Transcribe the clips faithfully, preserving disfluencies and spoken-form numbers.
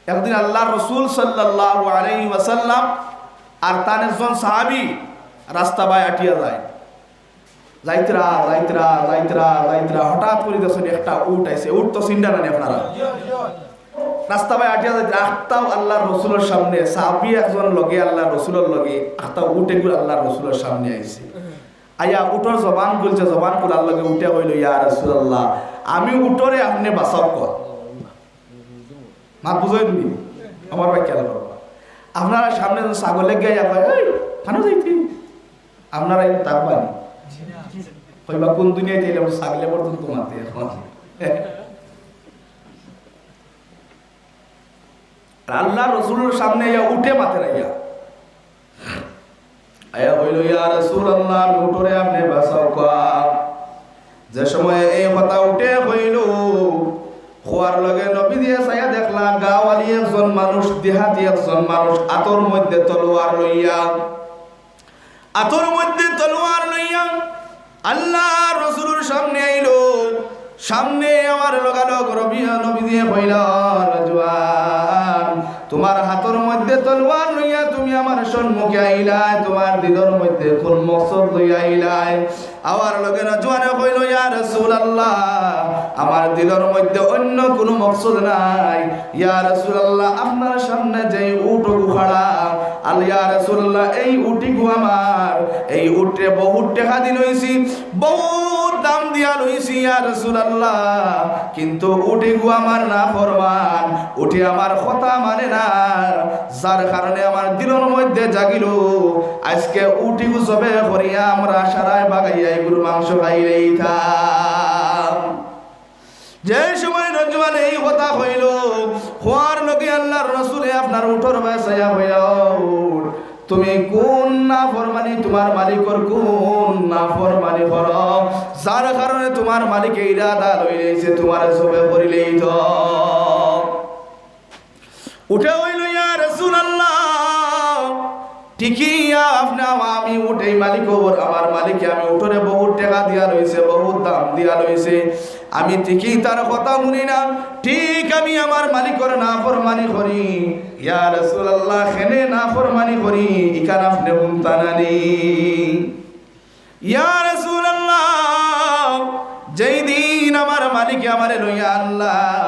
একদিন আল্লাহর রসুল সাল্লাল্লাহু আলাইহি ওয়াসাল্লাম আর তান একজন সাহাবী রাস্তা বায় আটিয়া যায়। যাইতরা, যাইতরা, যাইতরা, যাইতরা, হঠাৎ করি দেখছইন একটা উট আইছে। উট তো চিনরা নানি আপনারা? রাস্তা বায় আটিয়া যাইতরা, আখতাও আল্লাহর রসুলর সামনে, সাহাবী একজন লগে, আল্লাহর রসুলর লগে, আখতাও উট এগুর আল্লাহর রসুলর সামনে আইছে। আইয়া উটর জবান খুলছে, জবান খুলার লগে উটে কইল, "ইয়া রাসূলুল্লাহ, আমি উটরে আপনে বাচাউক্কা।" মাত বুঝইন নি? আমার ভাই খেয়াল করবা। আপনারা সামনে ছাগলে গিয়া কয়, "এই, কানো যাইতে?" আপনারা এই তাকবানি। কইবা, "কোন দুনিয়াত আইলাম, ছাগলে পর্যন্ত মাতে এখন।" আর আল্লাহর রসুলর সামনে আইয়া উটে মাতের আইয়া। আইয়া কইল, "ইয়া রাসূলুল্লাহ, আমি উটরে আপনে বাচাউক্কা।" যে সময় এই কথা উটে কইল, কওয়ার লগে নবীজিয়ে চাইয়া দেখলা, গাওয়ালি একজন মানুষ, দেহাতি একজন মানুষ, আতর মধ্যে তলোয়ার লইয়া, আতর মধ্যে তলোয়ার লইয়া আল্লাহর রসুলর সামনে আইল। সামনে আওয়ার লগালগ রবি নবীজিয়ে কইলা, "নওজোয়ান, তুমার হাতর মধ্যে তলোয়ার লইয়া তুমি আমার সম্মুখে আইলায়, তুমার দিলর মধ্যে কোন মকসদ লইয়া আইলায়?" আওয়ার লগে নওজোয়ানে কইল, "ইয়া রাসূলুল্লাহ, আমার দিলর মধ্যে অন্য কুনু মকসদ নাই। ইয়া রাসূলুল্লাহ, আপনার সামনে যেই উটগু খাড়া, আল ইয়া রাসূলুল্লাহ, এই উটিগু আমার, এই উটরে বহুত টেকা দি লইছি, বহুত দাম দিয়া লইছি, ইয়া রাসূলুল্লাহ, কিন্তু উটিগু আমার নাফরমান, উটে আমার কথা মানে না, যার কারণে আমার দিলর মধ্যে জাগিল, আইজকে উটিগু জবে করিয়া আমরা সারায় বাগাইয়া ইগুর মাংস খাইলেইতাম।" যে সময় নওজোয়ানে এই কথা কইল, কওয়ার লগে আল্লাহর রসুলে আপনার উটর বায় চাইয়া কইলা, "ও উট, তুমি কোন নাফরমানি, তুমার মালিকর কোন নাফরমানি করো, যার কারণে তুমার মালিকে ইরাদা লইলাইছে তুমারে জবে করিলাইতো?" উটে কইল, "ইয়া রাসূলুল্লাহ, ঠিকই আপনে আমা-, আমি উট এই মালিকর, আমার মালিকে আমি উটরে বহুত টেকা দিয়া লইছে, বহুত দাম দিয়া লইছে। আমি ঠিকই তার কথা হুনি না, ঠিক আমি আমার মালিকর নাফরমানি করি। ইয়া রাসূলুল্লাহ, কেনে নাফরমানি করি, ইখান আপনে হুনতা নানি?" ইয়া রাসূলুল্লাহ, যেই দিন আমার মালিকে আমারে লইয়া আনলা,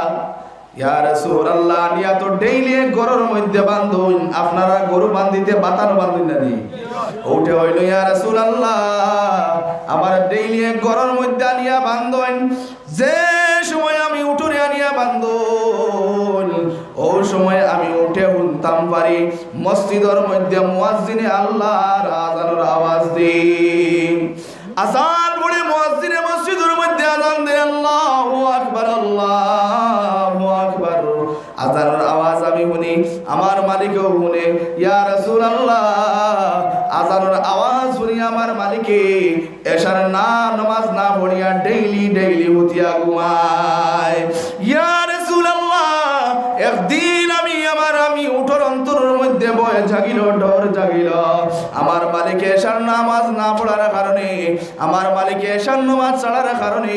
ইয়া রাসূলুল্লাহ, আনিয়া তো ডেইলি এক ঘরর মধ্যে বান্ধইন, আপনারা গরু বান্ধিতে বাতানো বান্ধইন না নি? উটে কইল, "ইয়া রাসূলুল্লাহ, আমারে ডেইলি এক ঘরর মধ্যে আনিয়া বান্ধইন, যে সময় আমি উটরে আনিয়া বান্ধইন, অউ সময় আমি উটে হুনতাম পারি মসজিদর মধ্যে মুয়াজ্জিনে আল্লাহর আজানর আওয়াজ দেইন।" আজান পড়ে মুয়াজ্জিনে মসজিদর মধ্যে আজান দেয়, "আল্লাহু আকবার, আল্লাহু আকবার।" আজানর আওয়াজ আমি হুনি, আমার মালিকেও হুনে। ইয়া রাসূলুল্লাহ, আজানর আওয়াজ হুনি আমার মালিকে এশার না, নমাজ না পড়িয়া ডেইলি, ডেইলি হুতিয়া ঘুমায়। ইয়া রাসূলুল্লাহ, একদিন আমি আমার, আমি উটর অন্তরর মধ্যে ভয় জাগিল, ডর জাগিল। আমার মালিকে এশার নামাজ না পড়ার কারণে, আমার মালিকে এশার নামাজ ছাড়ার কারণে,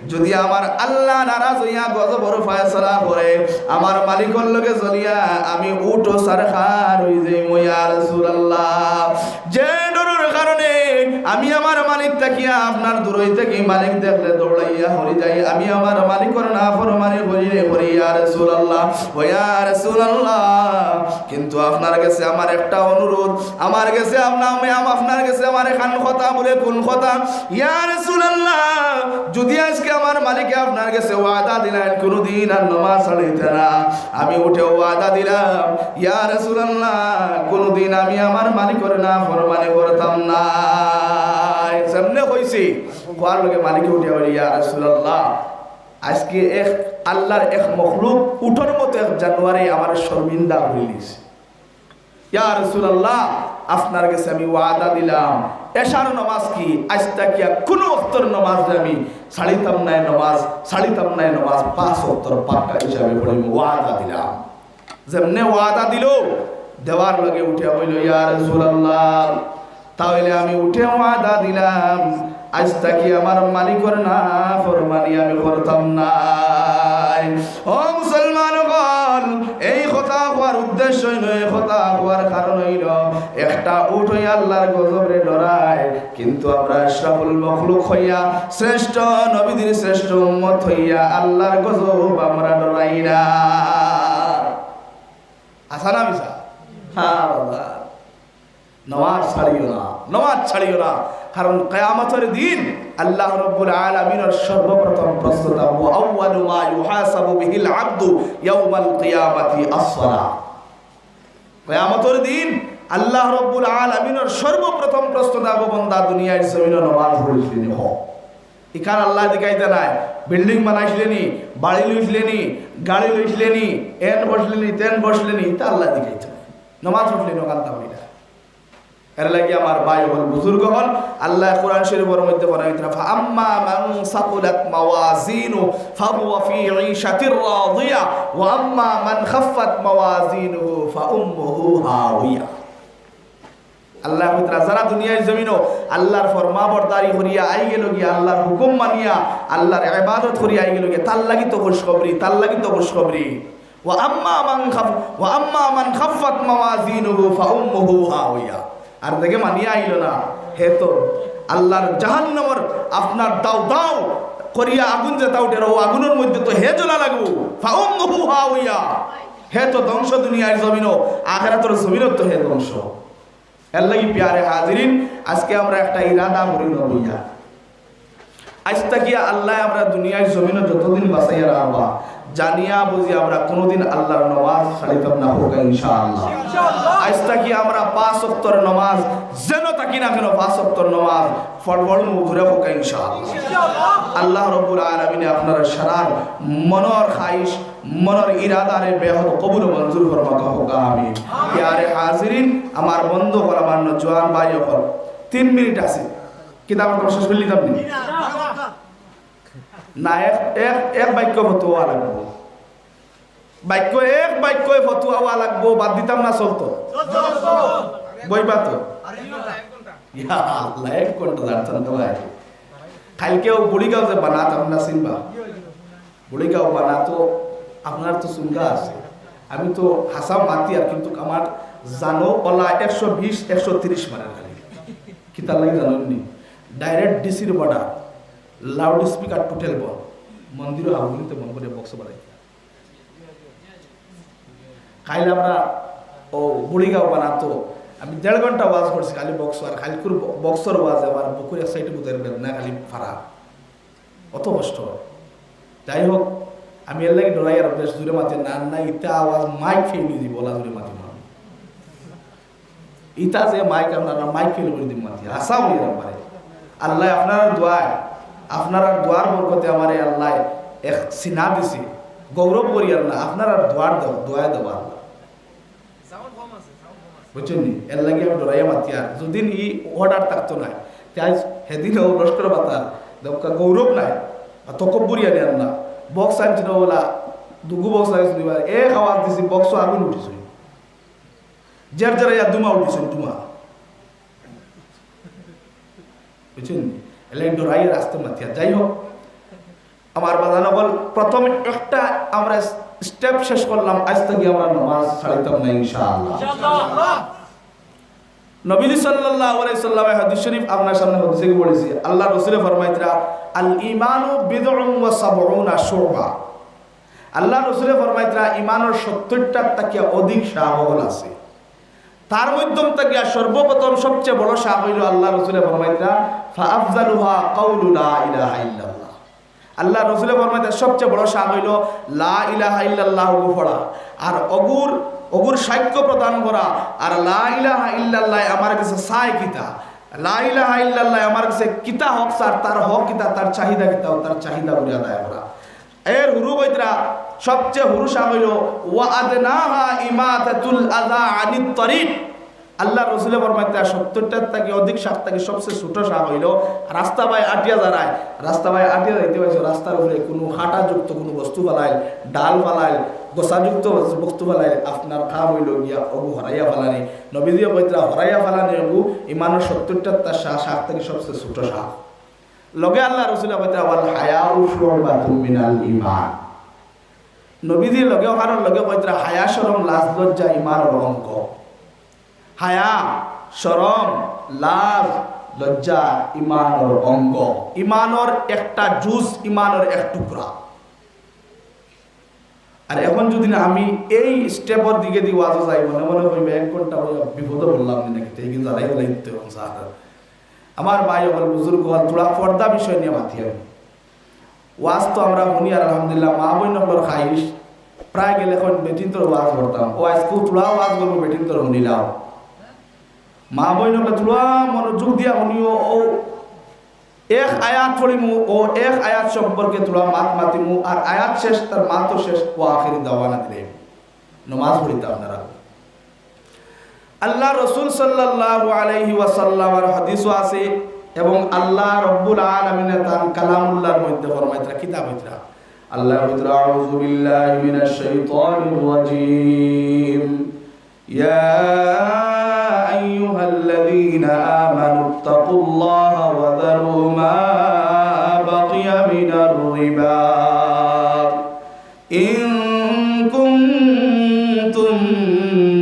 যুদি আমার আল্লাহ নারাজ অইয়া গজবর ফয়সালা করে, আমার মালিকর লগে জ্বলিয়া আমি উটো ছারখার অইযাইমু, ইয়া রাসূলুল্লাহ। যে ডরর কারণে আমি আমার মালিক থাকিয়া আপনার দূরই থাকি, মালিক দেখলে দৌড়াইয়া হরি যাই, আমি আমার মালিকর নাফরমানি করি রে করি, ইয়া রাসূলুল্লাহ, ও ইয়া রাসূলুল্লাহ। কিন্তু আপনার গেছে আমার একটা অনুরোধ, আমার গেছে আপনা-, আমি আম-, আপনার গেছে আমার এখান কথা বলে কোন কথা? ইয়া রাসূলুল্লাহ, যুদি আজকে আমার মালিকে আপনার গেছে ওয়াদা দিলাইন, কুনুদিন আর নমাজ ছাড়িতা না, আমি উটে ওয়াদা দিলাম, ইয়া রাসূলুল্লাহ, কুনুদিন আমি আমার মালিকর নাফরমানি করতাম না। যেমনে কইছি, কওয়ার লগে মালিকে উঠিয়া বলে, ইয়া রাসূলুল্লাহ, আজকে এক আল্লাহর এক মখলুক উটর মতো এক জানোয়ারে আমার শর্মিন্দা করিলিছে। ইয়া রাসূলুল্লাহ, আপনার গেছে আমি ওয়াদা দিলাম, এশার নামাজ কি আইজ থাকিয়া কুনু ওয়াক্তর নামাজ আমি ছাড়িতাম নায়, নামাজ ছাড়িতাম নায়, নামাজ পাঁচ ওয়াক্তর পাক্কা হিসাবে পড়িমু, ওয়াদা দিলাম। যেমনে ওয়াদা দিল, দেওয়ার লগে উঠিয়া কইল, ইয়া রাসূলুল্লাহ, তাইলে আমি উটে ওয়াদা দিলাম, আইজ থাকি আমার মালিকর নাফরমানি আমি করতাম নায়। ও মুসলমান অকল, এই শ্রেষ্ঠ অইল, এ কথা কওয়ার কারণ অইল, একটা উট অইয়া আল্লাহর গজবরে ডরায়, কিন্তু আমরা আশরাফুল মখলুক অইয়া, শ্রেষ্ঠ নবীদের শ্রেষ্ঠ উম্মত অইয়া আল্লাহর গজব আমরা ডরাই না। হাছা না মিছা? হ্যাঁ বাবা। নমাজ ছাড়িও না, নমাজ ছাড়িও না, কারণ কিয়ামতর দিন আল্লাহ রব্বুল আলামিনর সর্বপ্রথম প্রশ্ন থাকবো, আউয়ালু মা ইউহাসাবু বিহিল আবদু ইয়াউমাল কিয়ামাতি আসসালাহ। কিয়ামতর দিন আল্লাহ রব্বুল আলামিনর সর্বপ্রথম প্রশ্ন থাকবো, বন্দা, দুনিয়ার জমিনো নমাজ পড়ছলে নি? হ। ইখান আল্লায় জিকাইতা নায়, বিল্ডিং বানাইছলে নি, বাড়ি লইছলে নি, গাড়ি লইছলে নি, এন বসলে নি, তেন বসলে নি, ইতা আল্লায় জিকাইতা নায়। নমাজ পড়ছলে নি, অখান থাকবো ইটা। এর লাগি আমার ভাই অকল, বুজুর্গ অকল, আল্লায় কোরআন শরীফর মধ্যে ফরমাইতরা, "ফাআম্মা মান সাকুলাত মাওয়াজিনু ফাহুয়া ফি ঈশাতির রাদিয়া, ওয়া আম্মা মান খাফফাত মাওয়াজিনুহু ফাউম্মুহু হাওিয়া।" আল্লায় কইতরা, যারা দুনিয়ার জমিনো আল্লাহর ফরমাবরদারি করিয়া আইগেলো গিয়া, আল্লাহর হুকুম মানিয়া, আল্লাহর ইবাদত করিয়া আইগেলো গিয়া, তার লাগি তো খুশখবরি, তার লাগি তো খুশখবরি। ওয়া আম্মা মান খাফ-, ওয়া আম্মা মান খাফফাত মাওয়াজিনুহু ফাউম্মুহু হাওিয়া। আর যেগে মানিয়া আইলো না, হে তো আল্লাহর জাহান্নামর আপনার দাউ দাউ করিয়া আগুন যেতা উঠের, অউ আগুনর মধ্যে তো হে জ্বলা লাগবো। ফাউম্মুহু হাওিয়া, হে তো ধ্বংস দুনিয়ার জমিনো, আখেরাতর জমিনো তো হে ধ্বংস। এর লাগি পিয়ারে হাজিরিন, আজকে আমরা একটা ইরাদা করি না বইয়া। আইজ থাকিয়া আল্লায় আমরা দুনিয়ার জমিনো যতদিন বাঁচাইয়া রাখবা, জানিয়া বুঝিয়া আমরা কোনোদিন আল্লাহর নমাজ ছাড়িতাম না, কউক্কা ইনশাআল্লাহ। আইজ থাকিয়া আমরা পাঁচ ওয়াক্তর নমাজ যেন থাকি না কেন, পাঁচ ওয়াক্তর নমাজ ফড়ফড় মুখরে, কউক্কা ইনশাআল্লাহ। আল্লাহ রব্বুল আলামিনে আপনারার সারার মনর খাহিশ, মনর ইরাদারে বেহদ কবুল ও মঞ্জুর ফরমাউক্কা, কউক্কা আমিন। পিয়ারে হাজিরিন, আমার বন্ধু অকল, আমার নওজোয়ান ভাই অকল, তিন মিনিট আছে, কিতাব তো শেষ করি দিতাম নি? না, এক, এক, এক বাক্য ফতোয়া লাগবো, বাক্য, এক বাক্য ফতোয়া লাগবো, বাদ দিতাম না, চলতো? বইবা তো? ইয়া আল্লাহ, এক ঘন্টা দাঁড়াতাম তো ভাই। কালকেও বুড়িগাঁও যে বানাত, আপনারা চিনবা? বুড়িগাঁও বানাতো, আপনার তো সুঙ্গা আছে। আমি তো হাছা মাতিয়ার, কিন্তু আমার জানো অলা একশো বিশ, একশো তিরিশ মারের খালি। কিতার লাগি জানইন নি? ডাইরেক্ট ডিসির বর্ডার, লাউড স্পিকার টোটাল বন্ধ, মন্দিরও হাবুলিতে বন্ধ করে বক্স বাজাইতা। কাইল আমরা ও বুড়িগাঁও বানাতো, আমি দেড় ঘন্টা ওয়াজ করছি খালি বক্স, আর কাইলকুর ব-, বক্সর ওয়াজে আমার বুকুর এক সাইডে বুঝার বেদনা খালি ফাড়া, অত কষ্ট। যাই হোক, আমি এর লাগি ডরাই আর বেশ জোরে মাতি না, না, ইতা আওয়াজ মাইক ফেল অই যিবো, অলা জোরে মাতি না। ইতা যে মাইক, আপনারা মাইক ফেল করি দিবা মাতি, হাছা অইয়া পারে। আল্লায় আপনারার দোয়ায়, আপনারার দোয়ার বরকতে আমারে আল্লায় এক সিনা দিছে, গৌরব করি আল্লাহ, আপনারার দোয়ার দেওয়া, দোয়ায় দেওয়া আল্লাহ। বুঝছইন নি? এর লাগি আমি ডরাইয়া মাতিয়ার। যদি ই অর্ডার থাকতো নায়, তে আইজ হেদিন অউ লস্কর বাতার, দমকা গৌরব নাই, আর তকব্বুরি আনি আল্লাহ। বক্স আনছি না অলা, দুগু বক্স লাগাইছি দুইবার, এক আওয়াজ দিছি, বক্স আগুন উঠিছে। জের জের ইয়া ধুমা উঠিছে, ধুমা। বুঝছইন নি? এর লাগি ডরাইয়া আস্তে মাতিয়া। যাই হোক, আমার বাজান অকল, প্রথম একটা আমরা স্টেপ শেষ করলাম, আইজ থাকি আমরা নমাজ ছাড়িতাম না ইনশাআল্লাহ। নবীজি সাল্লাল্লাহু আলাইহি সাল্লামর হাদিস শরীফ আপনার সামনে হাদিসে কি পড়ছি? আল্লাহর রসুলে ফরমাইতরা, "আল ঈমানু বিদউন ওয়া সাবউনা শুবা।" আল্লাহর রসুলে ফরমাইতরা, ইমানর সত্তরটার থাকিয়া অধিক শাখা অকল আছে। তার মধ্যম থাকিয়া সর্বপ্রথম সবচেয়ে বড় শাখা অইলো আল্লাহর রসুলে ফরমাইতরা, "ফাআফজালুহা কাউলু লা ইলাহা ইল্লাল্লাহ।" আল্লাহর রসুলে ফরমাইতরা সবচেয়ে বড় শাখা অইলো লা ইলাহা ইল্লাল্লাহ পড়া, আর অগুর, অগুর সাক্ষ্য প্রদান করা, আর লা ইলাহা ইল্লাল্লাহ আমার গেছে চায় কিতা, লা ইলাহা ইল্লাল্লাহ আমার গেছে কিতা হক চার, তার হক কিতা, তার চাহিদা কিতা, তার চাহিদাগুলি আদায় করা। এর হুরু কইতরা সবচেয়ে হুরু শাখা অইলো, "ওয়া আদনাহা ইমাতাতুল আযা আনিত তরিক।" আল্লাহর রসুলে ফরমাইতরা সত্তরটার থাকি অধিক শাখা থাকি সবচেয়ে ছোট শাখা অইলো রাস্তা বায় আটিয়া যারায়, রাস্তা বায় আটিয়া যাইতে পারছো, রাস্তার উপরে কুনু কাঁটাযুক্ত কুনু বস্তু ফালাইল, ডাল ফালাইল, গোছাযুক্ত বস্তু ফালাইল, আপনার কাম অইলো গিয়া অগু হরাইয়া ফালানি। নবীজিয়ে কইতরা হরাইয়া ফালানি অগু ইমানর সত্তরটার তা-, শা-, শাখা থাকি সবচেয়ে ছোট শাখা। লগে আল্লাহর রসুলে কইতরা, "ওয়াল হায়াউ শুবাতুম মিনাল ঈমান।" নবীজির লগে অখানর লগে কইতরা, হায়া, শরম, লাজ, লজ্জা ইমানর অঙ্গ। হায়া, শরম, লাজ, লজ্জা ইমানর অঙ্গ। ইমানর একটা জুজ, ইমানর এক টুকরা। আর এখন যদি না আমি এই স্টেপর দিকে দি ওয়াজো যাই, মনে মনে কইবা এক ঘন্টা অইয়া বিপদো পড়লাম নি নাকি, তাই কিন্তু জ্বালাই জ্বালাই দিতে এখন সাহায্য। আমার ভাই অকল, বুজুর্গ অকল, থুড়া পর্দা বিষয় নিয়া মাতি আমি। ওয়াজ তো আমরা হুনি আর আলহামদুলিল্লাহ, মা বইন অকলর খাইশ, প্রায় গেলে এখন বেটিন্তর ওয়াজ করতাম, ও আইজকু থুড়া ওয়াজ করমু, বেটিন্তর হুনিলাও। মা বইন অকলে থুড়া মনোযোগ দিয়া হুনিও, ও এক আয়াত পড়িমু, ও এক আয়াত সম্পর্কে থুড়া মাত মাতিমু, আর আয়াত শেষ, তার মাতও শেষ, ওয়া আখিরি দাওয়ানা দিলে নমাজ পড়িতা আপনারা। আল্লাহ রসুল সাল্লাল্লাহু আলাইহি ওয়াসাল্লামর হাদিসও আছে, এবং আল্লাহ রব্বুল আলামিনে তান কালামুল্লাহর মধ্যে ফরমাইতরা, কিতা কইতরা? আল্লাহ কইতরা, "আউযু বিল্লাহি মিনাশ শাইতানির রাজীম। ইয়া আইয়ুহাল্লাযীনা আমানুত্তাকুল্লাহা ওয়া যারু মা বাকিয়া মিনার রিবা।" إن كنتم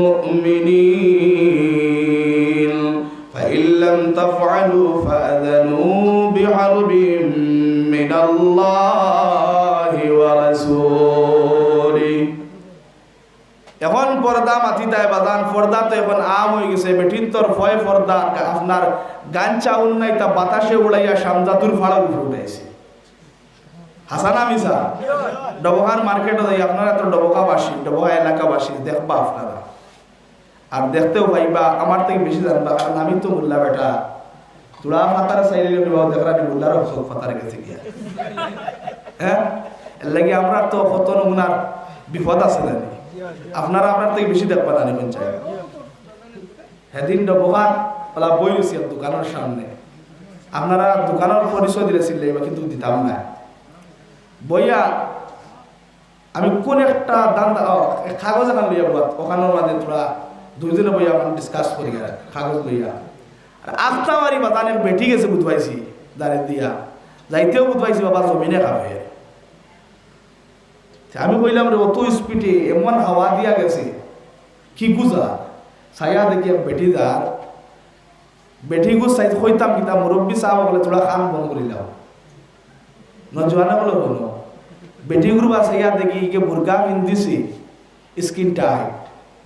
مؤمنين، فإن لم تفعلوا فأذنوا بحرب من الله ورسوله। এখন পর্দা মাতিতায় বাজান, পর্দা তো এখন আম অই গেছে। বেটিন্তর ফয় পর্দা, আপনার গাঞ্চা উন্নাইতা বাতাসে উড়াইয়া শামজাদুর ফাড়া উপরে উঠাইছে। হাছা না মিছা? ডবকার মার্কেটো যাই, আপনারা তো ডবকাবাসী, ডবকা এলাকাবাসী, দেখবা আপনারা। আর দেখতেও পাইবা, আমার থাকি বেশি জানবা, কারণ আমি তো মুল্লা বেটা। থুড়া ফাতার চাইলে কইবা, "দেখরা নি মুল্লার চউখ ফাতার গেছে গিয়া।" হ্যাঁ? এর লাগি আমরার তো কত নমুনার বিপদ আছে জানি। আপনারা আমরার থাকি বেশি দেখবা না নি পঞ্চায়েত। হেদিন ডবকাত অলা বই রইছি এক দোকানর সামনে। আপনারা দোকানর পরিচয় দিলে চিনলাইবা, কিন্তু দিতাম না। বইয়া আমি কোন একটা ধান্দা, ও, এক কাগজ এখান লইয়া বওয়াত, অখানর মাঝে থুড়া দুইজনে বইয়া অখান discuss করি আর কাগজ লইয়া। আর আখতা মারি বাতানে বেটি গেছে বুঝবাইছি, দাঁড়ে দিয়া। যাইতেও বুঝবাইছি বাবা জমিনে খাবে। তে আমি কইলাম, "রে, অত স্পিডে এমন হাওয়া দিয়া গেছে, কি বুঝা?" চাইয়া দেখি এক বেটি যার, বেটিগু চাই কইতাম কিতা, মুরব্বি সাব অকলে থুড়া কান বন্ধ করিলাও। নজওয়ান অকলে হুনো, বেটিগুর বাসাইয়া দেখি ইগে বুরকা পিন্দিছে, skin tight,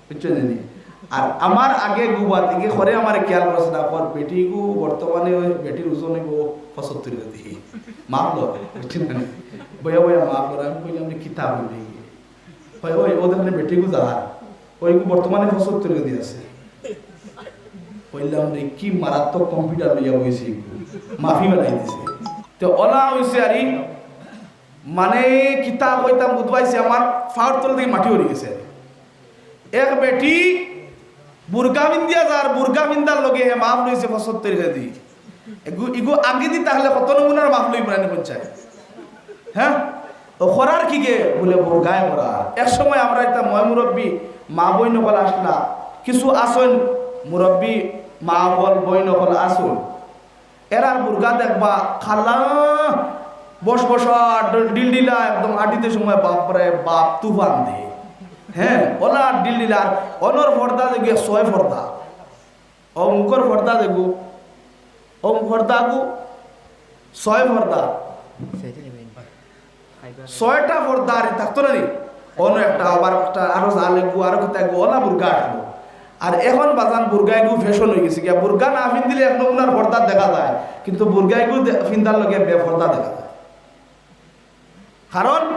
বুঝছো নি? আর আমার আগে গুবা দিকে করে আমার খেয়াল করছে না, পর বেটিগু বর্তমানে ওই বেটির ওজন অইবো পঁচাত্তর কেজি। মাপ লো, বুঝছো নি? বইয়া বইয়া মাপ লো, আমি কইলাম যে, "কিতা অইলো?" কয়, "ওই, ও দেখলে বেটিগু যার, ওইগু বর্তমানে পঁচাত্তর কেজি আছে।" কইলাম রে, কি মারাত্মক কম্পিউটার লইয়া বইছে, মাফি বানাই দিছে। তো অলা অইছে আরি, মানে, কিতা কইতাম, বুঝবাইছে, আমার ফাওর তল থাকি মাটি পড়ি গেছে। এক বেটি বুরকা পিন্দিয়া যার, বুরকা পিন্দার লগে হে মাফ লইছে পঁচাত্তর কেজি। এগু, ইগু আগেদি তাহলে কত নমুনার মাফ লইবো না নি পঞ্চায়েত? হ্যাঁ? ও করার কিগে? বুলে বুরকায় করার। এক সময় আমরা একটা ময় মুরব্বি মা বইন অকল আসলা, কিছু আসইন মুরব্বি মা অকল বইন অকল আসইন। এরার বুরকা দেখবা কালা, বস বসা, ডিল-, ডিলডিলা, একদম আটিতে সময় বাপরে বাপ তুফান দে। হ্যাঁ, অলা ডিলডিলা, আর অনর পর্দা দেখি ছয় পর্দা। ও মুখর পর্দা দেখো, ও পর্দাগু ছয় পর্দা, ছয়টা পর্দা আর থাকতো না নি? অন্য একটা, আবার একটা আরো যা লেগু, আরো কিতা গু, অলা বুরকা আসলো। আর এখন বাজান বুরকা এগু ফ্যাশন অই গেছে গিয়া, বুরকা না পিন্দিলে এক নমুনার পর্দা দেখা যায়, কিন্তু বুরকা এগু দে-, পিন্দার লগে বেপর্দা দেখা যায়। কারণ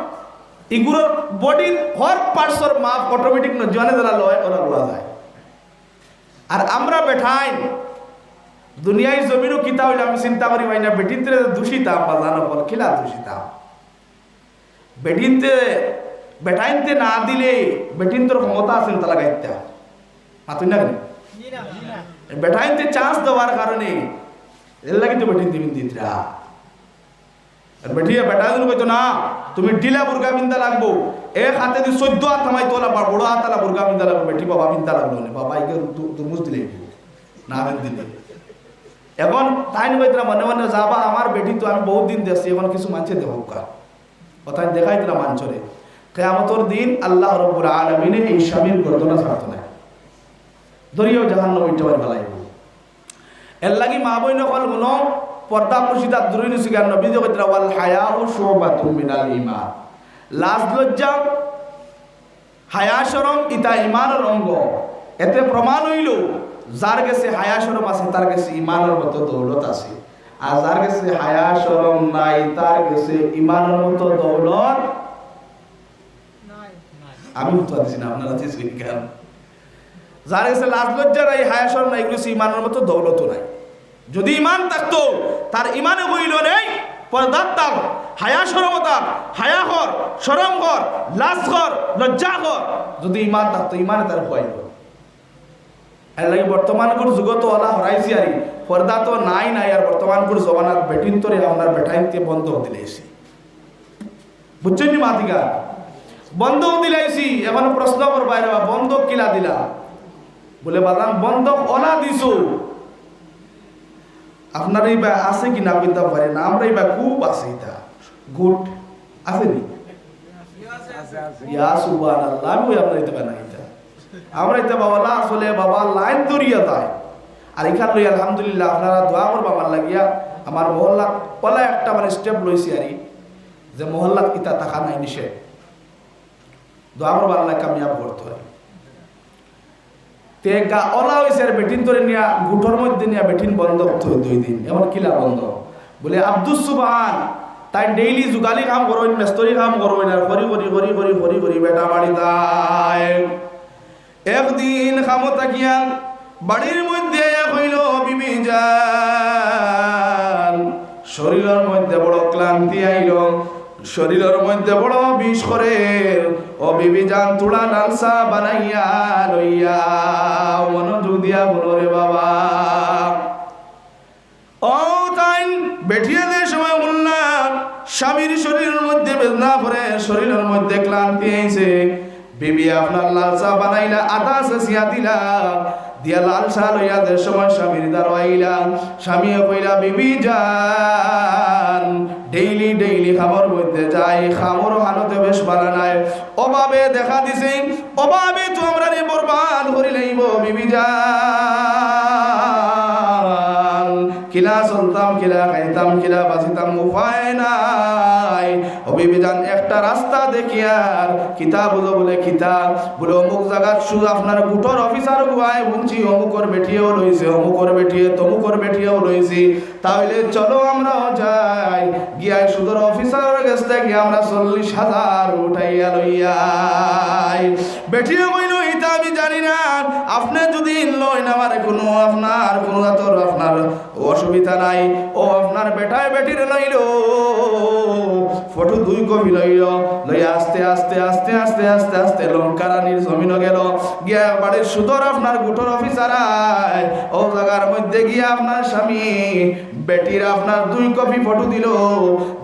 ইগুলোর বডির হর পার্টসর মাপ অটোমেটিক নজওয়ানে যারা লয়, ওরা লওয়া যায়। আর আমরা বেটাইন দুনিয়ার জমিনও কিতা অইলে আমি চিন্তা করি পাই না, বেটিন্তরে দোষিতাম বা জানো বল, কিলা দোষিতাম। বেটিন্তে, বেটাইন্তে না দিলে বেটিন্তর ক্ষমতা আছে না তালা গাইতা। মাতুন না কেন? বেটাইন্তে চান্স দেওয়ার কারণে এর লাগি তো বেটিন্তে বিন দিতরা। আর বেটিয়ে বেটাইন কইতো না, তুমি ঢিলা বুরকা পিন্দা লাগবো। এক হাতে দি চোদ্দ হাত থামাই তোলা বা বড় হাত আলা বুরকা পিন্দা লাগবো। বেটি বাবা পিন্দা লাগলো না। বাবা ইকে দু-, দুমুজ দিলে না দিলে। এখন তাইন কইতরা মনে মনে, "যাবা, আমার বেটি তো আমি বহুত দিন দেখছি, এখন কিছু মানছে দেখুক্কা।" ও তাইন দেখাইতরা মানছরে। কিয়ামতর দিন আল্লাহ রব্বুল আলামিনে এই স্বামীর গর্দনা ছাড়তো নায়, ধরিয়াও জাহান্নামো ইটাবার ফালাইবো। এরলাগি মা বইন অকল হুনো, পর্দা পুশিতা দুরুই নিছি গান নবীজি কইতরা, "ওয়াল হায়াউ শুবাতুম মিনাল ঈমান।" লাজ লজ্জা, হায়া শরম ইতা ঈমানর অঙ্গ। এতে প্রমাণ অইলো, যার গেছে হায়া শরম আছে, তার গেছে ঈমানর মতো দৌলত আছে। আর যার গেছে হায়া শরম নাই, তার গেছে ঈমানর মতো দৌলত আমি উত্তর দিছি না, আপনারা দিছেন কেন? যার গেছে লাজ লজ্জা নাই, হায়া শরম নাই, এগুলো হচ্ছে ইমানের মতো দৌলতও নাই। যদি ইমান থাকতো, তার ইমানে কইল নেই, পর্দার থাক, হায়া শরম থাক, হায়া কর, শরম কর, লাজ কর, লজ্জা কর। যদি ইমান থাকতো, ইমানে তার কইল। এর লাগি বর্তমানকুর যুগত ওলা হরাইছি আরি, পর্দা তো নাই নাই, আর বর্তমানকুর জমানাত বেটিন্তরে আপনার বেটাইন্তে বন্ধক দিলাইছি। বুঝছইন নি মাতিকা? বন্ধক দিলাইছি, এখন প্রশ্ন করবা, "এরে বা, বন্ধক কিলা দিলা?" বলে, "বাজান, বন্ধক ওলা দিছো।" আপনার ইবা আছে কি না কইতাম পারি না, আমরা ইবা খুব আছে ইতা। গুড আছে নি? ইয়া সুবহানাল্লাহ, আমি ওই আপনার ইতা বানাই ইতা। আমরা ইতা বাবা লা আসলে বাবা লাইন ধরিয়া যায়। আর এখান লই আলহামদুলিল্লাহ আপনারা দোয়া করবা আমার লাগিয়া। আমার মহল্লাত ওলা একটা মানে স্টেপ লইছি আরি, যে মহল্লাত ইতা থাকা নাই নিষেধ। দোয়া করবা আল্লাহ কামিয়াব করতে হয়। তে গা ওলা হইছে আর বেটিন্তরে নিয়া গুটর মধ্যে নিয়া বেটিন বন্ধ করতে হয় দুই দিন। এমন কিলা বন্ধ? বলে আব্দুস সুবহান, তাই ডেইলি জুগালি কাম করইন, মেস্তরি কাম করইন, আর করি করি করি করি করি করি বেটা বাড়ি যায়। একদিন কামো থাকিয়া বাড়ির মধ্যে আইয়া কইল, "বিবি জান, শরীরর মধ্যে বড় ক্লান্তি আইল, শরীরর মধ্যে বড় বিষ করে। ও বিবি জান, তুড়া লাল চা বানাইয়া লইয়া আও।" মনোযোগ দিয়া হুনো রে বাবা। ও তাইন বেটিয়ে যে সময় হুনলা স্বামীর শরীরর মধ্যে বেদনা করে, শরীরর মধ্যে ক্লান্তি আইছে, বিবি আপনার লাল চা বানাইলা, আদা ছেছিয়া দিলা, দিয়া লাল চা লইয়া যে সময় স্বামীর দ্বারো আইলা, স্বামীয়ে কইলা, "বিবি জান, ডেইলি ডেইলি কামর মধ্যে যাই, কামর হালতে বেশ বালা নাই, অভাবে দেখা দিছে, অভাবে তো আমরারে বরবাদ করি লাইব, বিবি জান।" কিলা চলতাম, কিলা খাইতাম, কিলা বাঁচিতাম, উপায় নাই। ও বিবি জান, একটা রাস্তা দেখিয়ার। কিতা বুঝো? বলে, "কিতা?" বলে, "অমুক জাগাত শুধু আপনার গুটর অফিসার গুয়ায় হুনছি, অমুকর বেটিয়েও লইছে, অমুকর বেটিয়ে, তমুকর বেটিয়েও লইছে। তাইলে চলো আমরাও যাই, গিয়া শুধুর অফিসারর গেছ থাকি আমরা চল্লিশ হাজার উঠাইয়া লইয়াই।" বেটিয়ে কইল, "ইতা আমি জানি না, আপনে যদি লইন আমার কোনো, আপনার কোনো জাতর আপনার অসুবিধা নাই।" ও আপনার বেটায় বেটিরে লইল, ফটো দুই কপি লইল, লইয়া আস্তে আস্তে আস্তে আস্তে আস্তে আস্তে লঙ্কা রানীর জমিনো গেল, গিয়া একবারে শুধুর আপনার গুটর অফিসার আয়, ও জাগার মধ্যে গিয়া আপনার স্বামী বেটির আপনার দুই কপি ফটো দিল,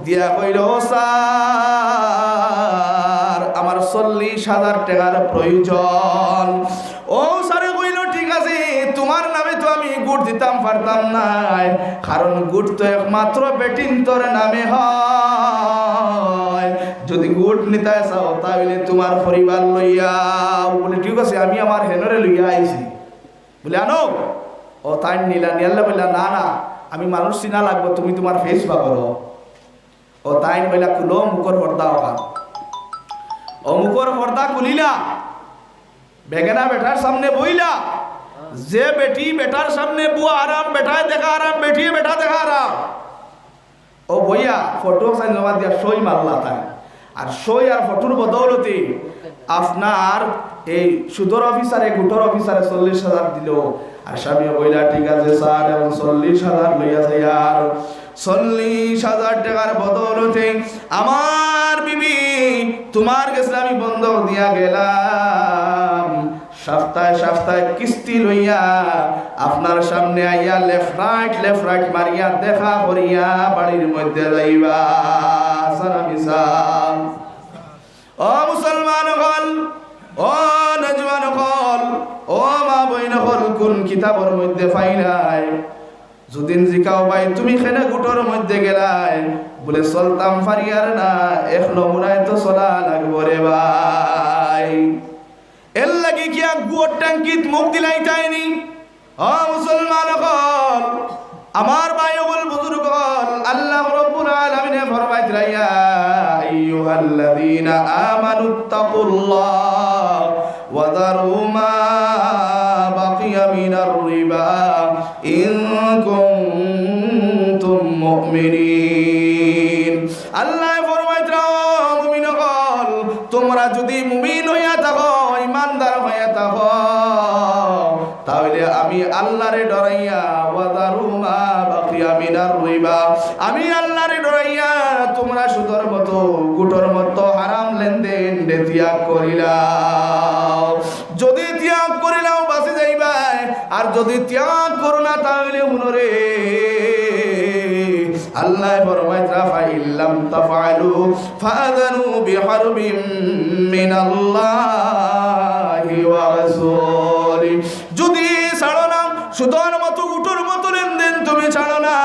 দিয়া কইল, "ও স্যার, আমার চল্লিশ হাজার টেকার প্রয়োজন।" ও স্যারে কইল, "ঠিক আছে, তোমার নামে তো আমি গুট দিতাম পারতাম নায়, কারণ গুট তো একমাত্র বেটিন্তর নামে হয়। যদি গুট নিতায় চাও, তাইলে তোমার পরিবার লইয়া।" বলে, "ঠিক আছে, আমি আমার হেনরে লইয়া আইছি।" বলে, "আনো।" ও তাইন নিলা, নিয়াল্লা বললা, "না, না, আমি মানুষ চিনা লাগবো, তুমি তোমার ফেস বার করো।" ও তাইন কইলা, "খুলো মুখর পর্দা ওখান।" ও মুখর পর্দা খুলিলা, বেগানা বেটার সামনে বইলা। যে বেটি বেটার সামনে বুয়া আরাম, বেটায় দেখা আরাম, বেটিয়ে বেটা দেখা আরাম। ও বইয়া ফটো সাইন জমা দিয়া সই মারলা তাই। আর সই আর ফটোর বদৌলতে আপনার এই শুধুর অফিসারে, গুটর অফিসারে চল্লিশ হাজার দিল। আর স্বামীয়ে কইলা, "ঠিক আছে স্যার, এখন চল্লিশ হাজার লইয়া যাই।" আর চল্লিশ হাজার টেকার বদৌলতে আমার বিবি তোমার গেছে আমি বন্ধক দিয়া গেলাম, সপ্তাহে সপ্তাহে কিস্তি লইয়া আপনার সামনে আইয়া লেফট রাইট, লেফট রাইট মারিয়া দেখা করিয়া বাড়ির মধ্যে যাইবা। সালামি সালাম। ও মুসলমান অকল, ও নজওয়ান অকল, ও মা বইন অকল, কোন কিতাবর মধ্যে পাইলায়? যুদিন জিকাও, "ভাই, তুমি কেনে গুটর মধ্যে গেলায়?" বুলে, চলতাম পারিয়ার না, এক নমুনায় তো চলা লাগবো রে ভাই। এরলাগি কিয়া গুয়র ট্যাঙ্কিত মুখ দিলাইতায়নি? ও মুসলমান অকল, আমার ভাই অকল, বুজুর্গ অকল, আল্লাহ রাব্বুল আলামিনে ফরমাইতরা, ইয়া আইয়ুহাল্লাযীনা আমানুত্তাকুল্লাহ ওয়া যারু মা বাকিয়া মিনার রিবা ইন কুনতুম মুমিনিন। আল্লায় ফরমাইতরা, ও মুমিন অকল, তুমরা যুদি মুমিন অইয়া থাকো, ইমানদার অইয়া থাকো, তা অইলে আমি আল্লারে ডরাইয়া, ওয়া যারু মা বাকিয়া মিনার রিবা, আমি আল্লারে ডরাইয়া তুমরা সুদর মতো, গুটর মতো হারাম লেনদেন ত্যাগ করিলাও। যুদি ত্যাগ করিলাও বাচি যাইবায়, আর যুদি ত্যাগ করো না তা অইলে হুনো রে, আল্লায় ফরমাইতরা, ফাইল্লাম তাফআলু ফাআযানু বিহারবিম মিনাল্লাহি ওয়া রাসূলি। যুদি ছাড়ো না, সুদর মতো, গুটর মতো লেনদেন তুমি ছাড়ো না,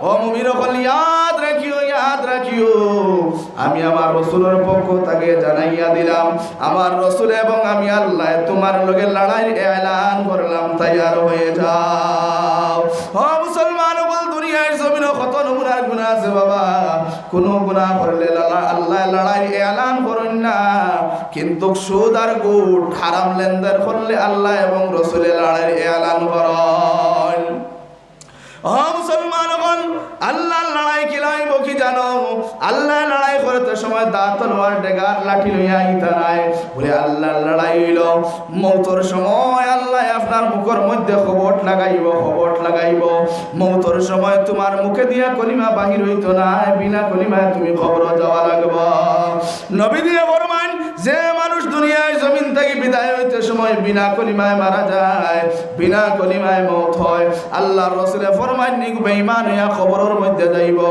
ও মুমিন অকল, ইয়াদ রাখিও, ইয়াদ রাখিও, আমি আমার রসুলর পক্ষ থাকি জানাইয়া দিলাম, আমার রসুল এবং আমি আল্লায় তুমার লগে লড়াইর এলান করলাম, তৈয়ার অইয়া যাও। ও মুসলমান অকল, দুনিয়ার জমিনো কত নমুনার গুনা আছে বাবা, কুনু গুনা করলে লালা-, আল্লায় লড়াইর এলান করইন না, কিন্তু সুদ আর গুট, হারাম লেনদেন করলে আল্লাহ এবং রসুলে লড়াইর এলান করইন। ও মুসলমান অকল, আল্লার লড়াই কিলা অইবো কি জানো? আল্লায় লড়াই করতে সময় দা তলোয়ার ডেগার লাঠি লইয়া আইতা নায়। বুলে আল্লার লড়াই অইলো মউতর সময় আল্লায় আপনার মুখর মধ্যে কবট লাগাইবো, কবট লাগাইবো। মউতর সময় তুমার মুখে দিয়া কলিমা বাহির অইতো নায়, বিনা কলিমায় তুমি কবরো যাওয়া লাগবো। নবীজিয়ে ফরমাইন, যে মানুষ দুনিয়ার জমিন থাকি বিদায় অইতে সময় বিনা কলিমায় মারা যায়, বিনা কলিমায় মউত হয়, আল্লার রসুলে ফরমাইন, ইগু বেঈমান অইয়া কবরর মধ্যে যাইবো,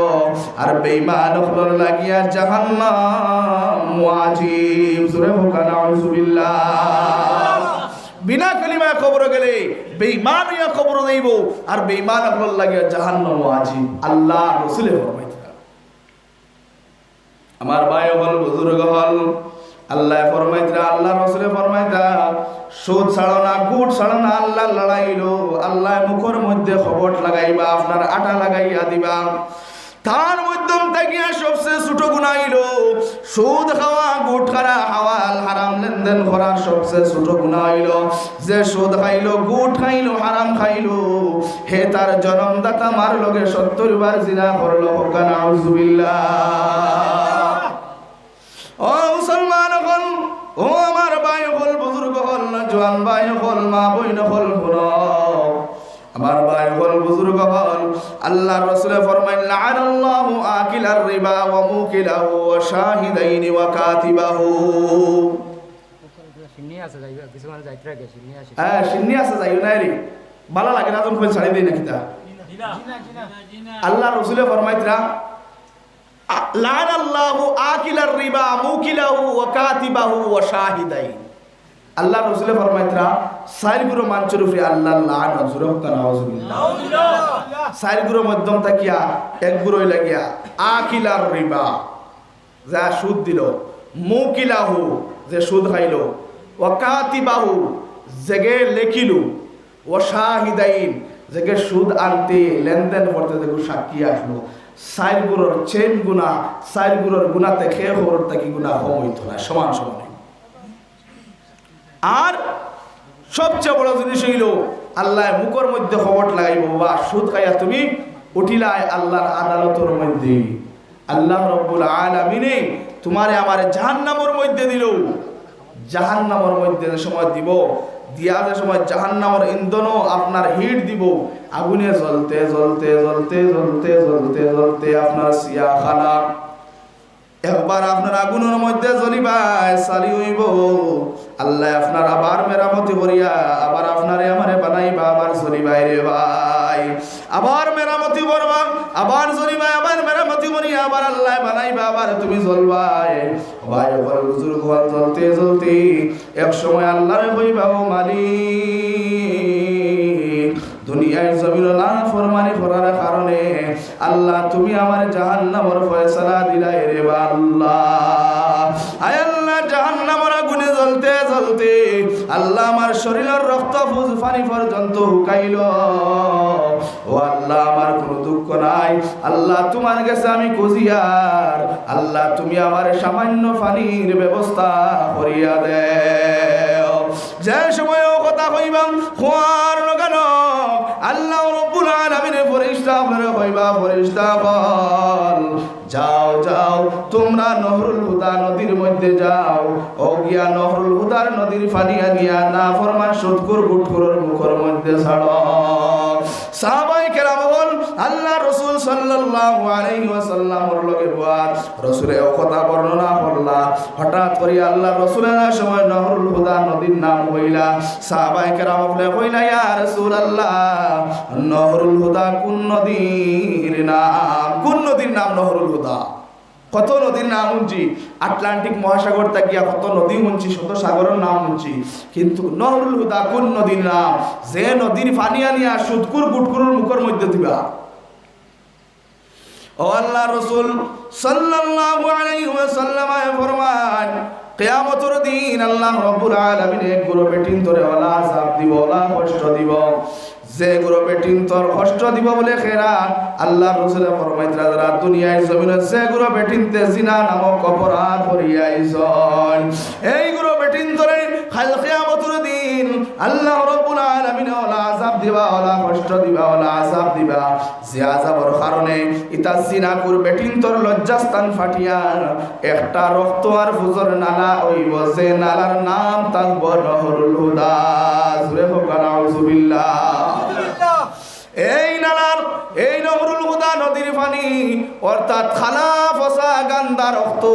আর বেঈমান অকলর লাগিয়া জাহান্নাম ওয়াজিব। জোরে কউক্কা নাউজুবিল্লাহ। বিনা কলিমায় কবরো গেলে বেঈমান অইয়া কবরো যাইবো, আর বেঈমান অকলর লাগিয়া জাহান্নাম ওয়াজিব। আল্লার রসুলে ফরমাইতরা। আমার ভাই অকল, বুজুর্গ অকল, আল্লায় ফরমাইতরা, আল্লার রসুলে ফরমাইতরা, সুদ ছাড়ো না, গুট ছাড়ো না, আল্লার লড়াই অইলো। আল্লায় মুখর মধ্যে কবট লাগাইবা, আপনার আটা লাগাইয়া দিবা। তার মাধ্যম থাকিয়া সবচে ছোট গুনা অইলো সুদ খাওয়া, গুট খাওয়া, হালাল হারাম লেনদেন করার সবচে ছোট গুনা অইলো যে সুদ খাইলো, গুট খাইলো, হারাম খাইলো, হে তার জনমদাতা মার লগে সত্তর বার জিনা করলো। কউক্কা নাউজুবিল্লাহ। ও মুসলমান অকল, ও আমার ভাই অকল, বুজুর্গ অকল, জোয়ান ভাই অকল, মা বইন অকল, হুনো। আমার ভাই অকল, বুজুর্গ অকল, আল্লার রসুলে ফরমাইন, লাআনাল্লাহু আকিলার রিবা ওয়া মুকিলাহু ওয়া শাহিদাইনি ওয়া কাতিবাহু। সিন্নি আছে, যাইবা, কিছু মানুষ যাইতে রাখে, সিন্নি আছে। হ্যাঁ, সিন্নি আছে, যাইও না রে। ভালা লাগে না, যখন কইল ছাড়ি দেই না কিতা? আল্লার রসুলে ফরমাইতরা, লাআনাল্লাহু আকিলার রিবা মুকিলাহু ওয়া কাতিবাহু ওয়া শাহিদাইন। আল্লার রসুলে ফরমাইতরা, চাইর গুরু মানষর উপরে আল্লার লানত, জোরে কউক্কা নাউজুবিল্লাহ। চাইর গুরুর মাধ্যম থাকিয়া এক গুরু অইলা গিয়া আকিলার রিবা, যে সুদ দিলো, মুকিলাহু, যে সুদ খাইলো, ওয়া কাতিবাহু, যেগে লেখিলো, ওয়া শাহিদাইন, যেগে সুদ আনতে, লেনদেন করতে যেগু সাক্ষী আসলো, চাইর গুরুর চেইন গুনা, চাইর গুরুর গুনাতে কেউ গুরুর থাকি গুনা কম অইতো না, সমান সমান অইবো। আর সবচে বড় জিনিস অইলো, আল্লায় মুখর মধ্যে কবট লাগাইবো, বাবা, সুদ খাইয়া তুমি উঠিলায় আল্লার আদালতর মধ্যে। আল্লাহ রব্বুল আলামিনে তুমারে আমারে জাহান্নামর মধ্যে দিলো, জাহান্নামর মধ্যে যে সময় দিবো, দিয়া যে সময় জাহান্নামর ইন্ধনও আপনার হিট দিবো, আগুনে জ্বলতে জ্বলতে জ্বলতে জ্বলতে জ্বলতে জ্বলতে আপনার সিয়া কালা। একবার আপনার আগুনর মধ্যে জ্বলিবায়, ছালি অইবো। আল্লায় আপনার আবার মেরামতি করিয়া আবার আপনারে আমারে বানাইবা, আবার জ্বলিবায় রে ভাই। আবার মেরামতি করবা, আবার জ্বলিবায়, আবার মেরামতি করিয়া আবার আল্লায় বানাইবা, আবার তুমি জ্বলবায়। ভাই অকল, বুজুর্গ অকল, জ্বলতে জ্বলতে এক সময় আল্লারে কইবা, ও মালিক, দুনিয়ার জমিনো নাফরমানি করার কারণে আল্লাহ, তুমি আমারে জাহান্নামর ফয়সালা দিলায় রে বা আল্লাহ। আয় আল্লাহ, জাহান্নামর আগুনে জ্বলতে জ্বলতে আল্লাহ আমার শরীলর রক্ত পুজ পানি পর্যন্ত হুকাইলো। ও আল্লাহ, আমার কুনু দুঃখ নাই। আল্লাহ, তুমার গেছে আমি খুজিয়ার, আল্লাহ, তুমি আমারে সামান্য পানির ব্যবস্থা করিয়া দেও। যে সময় অউ কথা কইবা, কওয়ার লগে লগ আল্লাহ রব্বুল আলামিনে ফিরিস্তা অকলরে কইবা, ফিরিস্তা অকল, যাও, যাও, তুমরা নহরুল হুদা নদীর মধ্যে যাও। অউ গিয়া নহরুল হুদার নদীর পানি আনিয়া নাফরমান সুদখুর গুটখুরর মুখর মধ্যে ছাড়ো। সাহাবায়ে কেরাম অকল আল্লাহ রসুল সাল্লাল্লাহু আলাইহি ওয়াসাল্লামর লগে বওয়াত, রসুলে অউ কথা বর্ণনা করলা। হঠাৎ করি আল্লাহ রসুলে যে সময় নহরুল হুদা নদীর নাম কইলা, সাহাবায়ে কেরাম অকলে কইলা, ইয়া রাসূলুল্লাহ, নহরুল হুদা কুন নদীর নাম? কুন নদীর নাম নহরুল হুদা? কত নদীর নাম হুনছি, আটলান্টিক মহাসাগর থাকিয়া কত নদী হুনছি, কত সাগরর নাম হুনছি, কিন্তু নহরুল হুদা কুন নদীর নাম? যে নদীর পানি আনিয়া সুদখুর গুটখুরর মুখর মধ্যে দিবা। ও আল্লাহ রসুল সাল্লাল্লাহু আলাইহি ওয়াসাল্লামে ফরমান, কিয়ামতর দিন আল্লাহ রব্বুল আলামিনে এক গুরু বেটিন্তরে অলা আযাব দিবো, অলা কষ্ট দিবো। যে গুরু বেটিন্তর কষ্ট দিবো বুলে কেরা, আল্লাহ রসুলে ফরমাইতরা, যারা দুনিয়ার জমিনো যে গুরু বেটিন্তে জিনা নামক অপরাধ করিয়া আইছইন, এই গুরু বেটিন্তরে কাইল কিয়ামতর দিন আল্লাহ রব্বুল আলামিনে অলা আযাব দিবা, অলা কষ্ট দিবা, অলা আযাব দিবা। যে আযাবর কারণে ইতা জিনাকুর বেটিন্তর লজ্জাস্থান ফাটিয়া একটা রক্ত আর পুজর নালা অইবো, যে নালার নাম থাকবো নহরুল হুদা। জোরে কউক্কা, নাউজুবিল্লাহ। এই নালার, এই নহরুল হুদা নদীর পানি, অর্থাৎ কালা পচা গান্দা রক্ত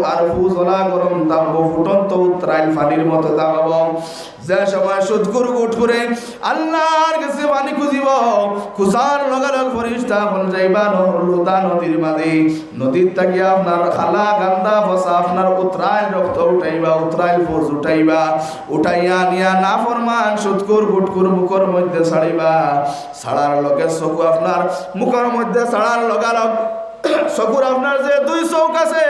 আর পুজ অলা গরম থাকবো, ফুটন্ত উতরাইল পানির মতো থাকবো। যে সময় সুদখুর গুটখুরে আল্লাহর গেছে পানি খুজিবো, খুজার লগে লগ ফিরিস্তা অকল যাইবা নহরুল হুদা নদীর মাঝে। নদীর থাকি আপনার কালা গান্দা পচা আপনার উতরাইল রক্ত উঠাইবা, উতরাইল পুজ উঠাইবা, উঠাইয়া আনিয়া নাফরমান সুদখুর গুটখুর মুখর মধ্যে ছাড়িবা। ছাড়ার লগে চকু আপনার মুখর মধ্যে ছাড়ার লগে লগ চকুর আপনার যে দুই চউখ আছে,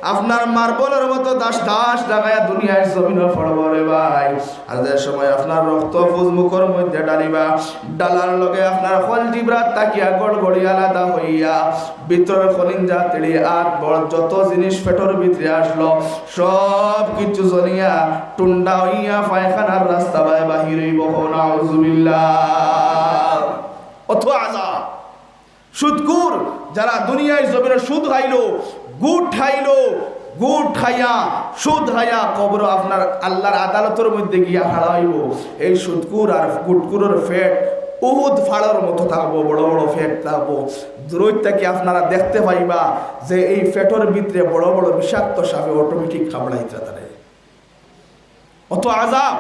আপনার মার্বলর মতো দাস দাস লাগাইয়া দুনিয়ার জমিনো পড়বো রে ভাই। আর যে সময় আপনার রক্ত পুজ মুখর মধ্যে ঢালিবা, ঢালার লগে আপনার কলজিব্রাত থাকিয়া গড়গড়ি আলাদা অইয়া ভিতরর কলিঞ্জা, তিড়ি, আত, বড় যত জিনিস পেটর ভিতরে আসলো, সব কিছু জ্বলিয়া টুন্ডা অইয়া পায়খানার রাস্তা বায় বাহির অইবো। কও নাউজুবিল্লাহ। অত আযাব। সুদখুর, যারা দুনিয়ার জমিনো সুদ খাইলো, গুট খাইলো, গুট খাইয়া, সুদ খাইয়া কবরো আপনার আল্লাহর আদালতর মধ্যে গিয়া খাড়া অইবো। এই সুদখুর আর গুটখুরর পেট উহুদ পাহাড়র মতো থাকবো, বড় বড় পেট থাকবো। দূরইত থাকি আপনারা দেখতে পাইবা যে এই পেটর ভিতরে বড় বড় বিষাক্ত সাপে অটোমেটিক কামড়াইতরা তারে। অত আযাব।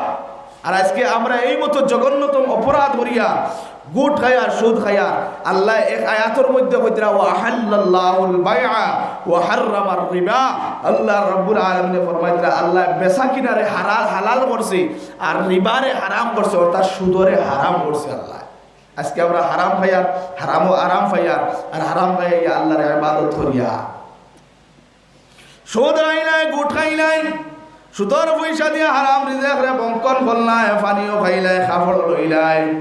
আর আজকে আমরা এই মতো জঘন্যতম অপরাধ করিয়া, গুট খাইয়ার, সুদ খাইয়ার, আল্লায় এক আয়াতর মধ্যে কইতরা, "ওয়া আহাল্লাল্লাহুল বাইআ ওয়া হাররামার রিবা।" আল্লাহ রাব্বুল আলামিনে ফরমাইতরা, আল্লায় বেচা কিনারে হারা-, হালাল করছে, আর রিবারে হারাম করছে, অর্থাৎ সুদরে হারাম করছে আল্লায়। আজকে আমরা হারাম খাইয়ার, হারামো আরাম পাইয়ার, আর হারাম খাইয়া আল্লাহর ইবাদত করিয়ার। সুদ খাইলায়, গুট খাইলায়, সুদর পয়সা দিয়া হারাম রিজেকরে ভক্ষণ করলায়, পানিও খাইলায়, কাপড়ও লইলায়,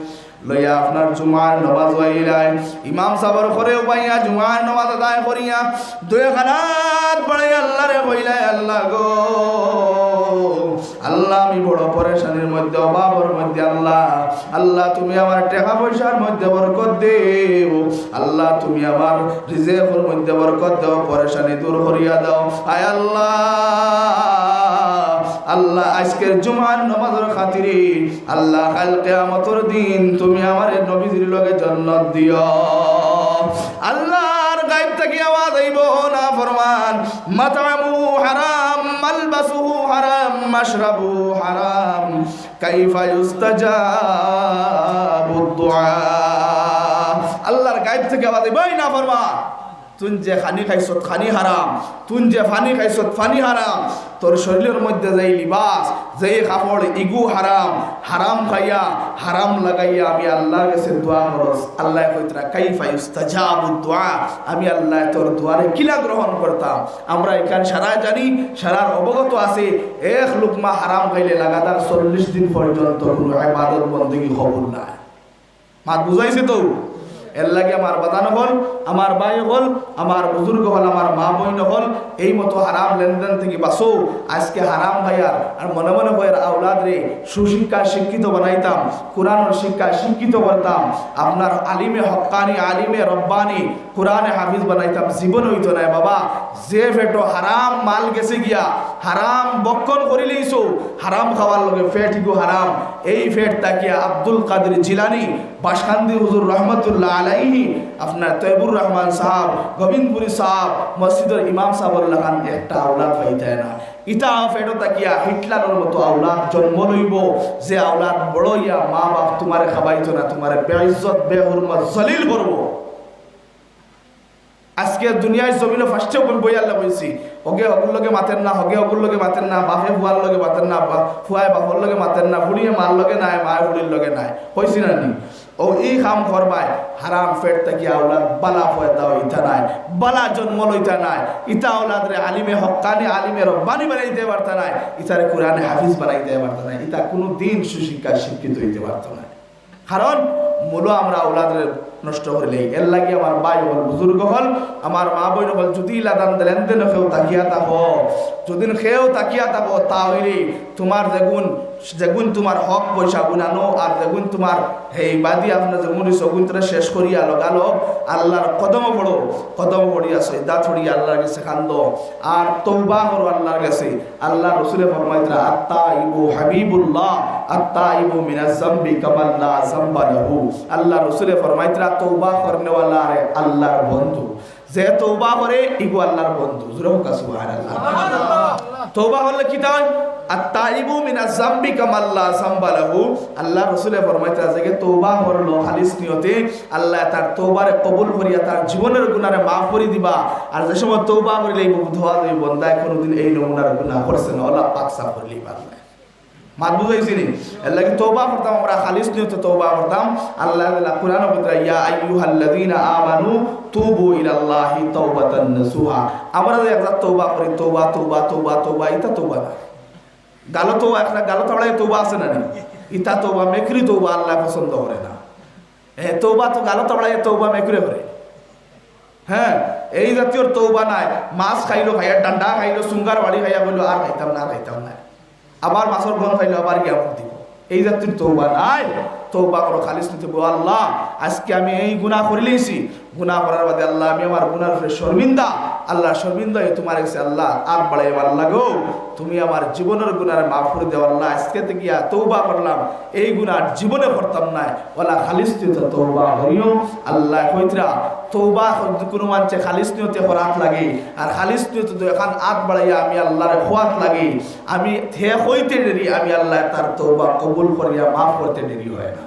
লইয়া আপনার জুমার নমাজো আইলায়, ইমাম সাবর ঘরেও পাইয়া জুমার নমাজ আদায় করিয়া দুই হাত বাড়াইয়া আল্লাহরে কইলায়, "আল্লাহ গো, আল্লাহ, আমি বড় পেরেশানির মধ্যে, অভাবর মধ্যে, আল্লাহ, আল্লাহ, তুমি আমার টেকা পয়সার মধ্যে বরকত দেও, আল্লাহ, তুমি আমার রিজেকর মধ্যে বরকত দেও, পেরেশানি দূর করিয়া দাও। আয় আল্লাহ, আল্লাহ, আজকের জুমার নমাজর খাতিরে, আল্লাহ, কাইল কিয়ামতর দিন তুমি আমারে নবীজির লগে জন্নত দিও।" আল্লাহর গায়েব থাকি আওয়াজ আইবো, "নাফরমান, মাতআমুহু হারাম, মালবাসুহু হারাম, মাশরাবুহু হারাম, কাইফা ইউস্তাজাবুদ দুআ?" আল্লাহর গায়েব থাকি আওয়াজ আইবো, "এই নাফরমান, তুইন যে খানি খাইছত, খানি হারাম। তুইন যে পানি খাইছত, পানি হারাম। তোর শরীলর মধ্যে যেই লিবাস, যেই কাপড়, ইগু হারাম। হারাম খাইয়া, হারাম লাগাইয়া আমি আল্লার গেছে দোয়া করস। আল্লায় কইতরা, "কাইফা ইউস্তাজাবু দুআ?" আমি আল্লায় তোর দোয়ারে কিলা গ্রহণ করতাম? আমরা ইখান সারায় জানি, সারার অবগত আছি, এক লুকমা হারাম খাইলে লাগাতার চল্লিশ দিন পর্যন্ত কুনু ইবাদত বন্দেগি কবুল নায়। মাত বুঝাইছি তো? এরলাগি আমার বাজান অকল, আমার ভাই অকল, আমার বুজুর্গ অকল, আমার মা বইন অকল, এই মতো হারাম লেনদেন থাকি বাঁচো। আজকে হারাম খাইয়ার আর মনে মনে কইয়ার আওলাদরে সুশিক্ষায় শিক্ষিত বানাইতাম, কুরআনর শিক্ষায় শিক্ষিত করতাম, আপনার আলিমে হক্কানি, আলিমে রব্বানি, কুরআনে হাফিজ বানাইতাম, জীবন অইতো নায় বাবা। যে পেটো হারাম মাল গেছে গিয়া, হারাম ভক্ষণ করিলাইছো, হারাম খাওয়ার লগে পেট ইগু হারাম। এই পেট থাকিয়া আব্দুল কাদির জিলানী, বাসকান্দি হুজুর রহমতুল্লাহ আলাইহি, আপনার তৈবুর রহমান সাহেব, গোবিন্দপুরী সাহেব, মসজিদর ইমাম সাহেবর লাখান একটা আওলাদ পাইতায় না। ইতা পেটো থাকিয়া হিটলারর মতো আওলাদ জন্ম লইবো, যে আওলাদ বড় অইয়া মা বাপ তুমারে খাবাইতো না, তুমারে বেইজ্জত, বেহুরমত, জলিল করবো। আজকে দুনিয়ার জমিনো first-এ বই আল্লাহ কইছি, হগে হগুর লগে মাতের না, হগে হগুর লগে মাতের না, বাপে ফুয়ার লগে মাতের না, বা-, ফুয়ায় বাপর লগে মাতের না, ফুড়িয়ে মার লগে নায়, মায় ফুড়ির লগে নায়, কইছি না নি? ও ই কাম করবায়, হারাম পেট থাকিয়া আওলাদ বালা পয়দা অইতা নায়, বালা জন্ম লইতা নায়, ইতা আওলাদরে আলিমে হক্কানি, আলিমে রব্বানি বানাইতে পারতা নায়, ইতারে কুরআনে হাফিজ বানাইতে পারতা নায়, ইতা কুনু দিন সুশিক্ষায় শিক্ষিত অইতে পারতা নায়। কারণ মূলো আমরা আওলাদরে নষ্ট করিলাই। এরলাগি আমার ভাই অকল, বুজুর্গ অকল, আমার মা বইন অকল, যুদি ইলাখান লেনদেনো কেউ থাকিয়া থাকো, যুদি কেউ থাকিয়া থাকো, তা অইলে তুমার যেগুন, যেগুন তুমার হক পয়সাগুন আনো, আর যেগুন তুমার হেই বাদি আপনার যেগুন অইছে, অগুন তারা শেষ করিয়া লগালগ আল্লার কদমো পড়ো, কদমো পড়িয়া সইদাত পড়িয়া আল্লার গেছে কান্দো, আর তওবা করো আল্লার গেছে। আল্লার রসুলে ফরমাইতরা, "আত্তাইবু হাবিবুল্লাহ, আত্তাইবু মিনাজ জামবি কামান লা জামবা লাহু।" আল্লার রসুলে ফরমাইতরা, "তওবা করনেওয়ালা আল্লার বন্ধু, যে তওবা করে, ইগু আল্লার বন্ধু।" জোরে কউক্কা সুবহানাল্লাহ। তওবা করলে কিতা অয়? "আত্তাইবু মিনাজ জামবি কামান লা জামবা লাহু।" আল্লার রসুলে ফরমাইতরা, যেগে তওবা করলো খালিস নিয়তে, আল্লায় তার তওবারে কবুল করিয়া তার জীবনর গুনারে মাফ করি দিবা। আর যে সময় তওবা করিলে এই বুধ হওয়া যায়, বন্দায় কোনোদিন এই নমুনার গুনা করছে না, অলা পাক সাফ করিলিবা আল্লায়। মাত বুঝাইছি নি? এরলাগি তওবা করতাম আমরা, খালিস নিয়তে তওবা করতাম। আল্লায় তাআলা কুরআনো কইতরা, "ইয়া আইয়ুহাল্লাযীনা আমানু তুবু ইলাল্লাহি তাওবাতান নাসুহা।" আমরা যে একবার তওবা করি, তওবা, তওবা, তওবা, তওবা, ইতা তওবা না। গালো তওবা, একটা গালো থাবড়াইয়া তওবা আছে না নি? ইতা তওবা, মেকরি তওবা আল্লায় পছন্দ করে না। এ, তওবা তো গালো থাবড়াইয়া তওবা মেকরে করে। হ্যাঁ, এই জাতীয় তওবা নায়। মাছ খাইলো, খাইয়া ডান্ডা খাইলো, সুঙ্গার বাড়ি খাইয়া কইলো, "আর খাইতাম না, আর খাইতাম না।" আবার মাছর গন্ধ খাইলো, আবার গিয়া মুখ দিব। এই জাতীয় তওবা নায়। তওবা করো খালিস নিয়তে, বলো, "আল্লাহ, আজকে আমি এই গুনাহ করিলাইছি, গুনাহ করার বাদে আল্লাহ, আমি আমার গুনার উপরে শর্মিন্দা। আল্লাহ, শর্মিন্দা অইয়া তুমার গেছে আল্লাহ আত বাড়াইয়া, আল্লাহ গো, তুমি আমার জীবনর গুনারে মাফ করি দেও আল্লাহ, আজকে থাকিয়া তওবা করলাম, এই গুনাহ আর জীবনে করতাম নায়।" অলা খালিস নিয়তে তওবা করিও। আল্লায় কইতরা, তওবা হ-, কুনু মানষে খালিস নিয়তে করাত লাগে, আর খালিস নিয়তে তো এখান আত বাড়াইয়া আমি আল্লারে কওয়াত লাগে, আমি হে কইতে দেরি, আমি আল্লায় তার তওবা কবুল করিয়া মাফ করতে দেরি অয় না।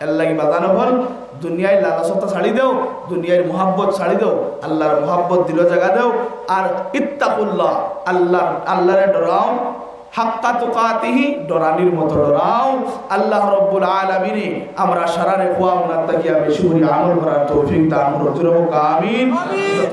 এরলাগি বাজান অকল, দুনিয়ার লালসতা ছাড়ি দেও, দুনিয়ার মুহাব্বত ছাড়ি দেও, আল্লার মুহাব্বত দিলো জাগা দেও। আর ইত্তাকুল্লাহ, আল্লার, আল্লারে ডরাও, হাক্কা তুকাতিহি, ডরানির মতো ডরাও। আল্লাহ রব্বুল আলামিনে আমরা সারারে কওয়া হুনার থাকিয়া বেশি করি আমল করার তৌফিক দান করো। জোরে কউক্কা আমিন। আমিন।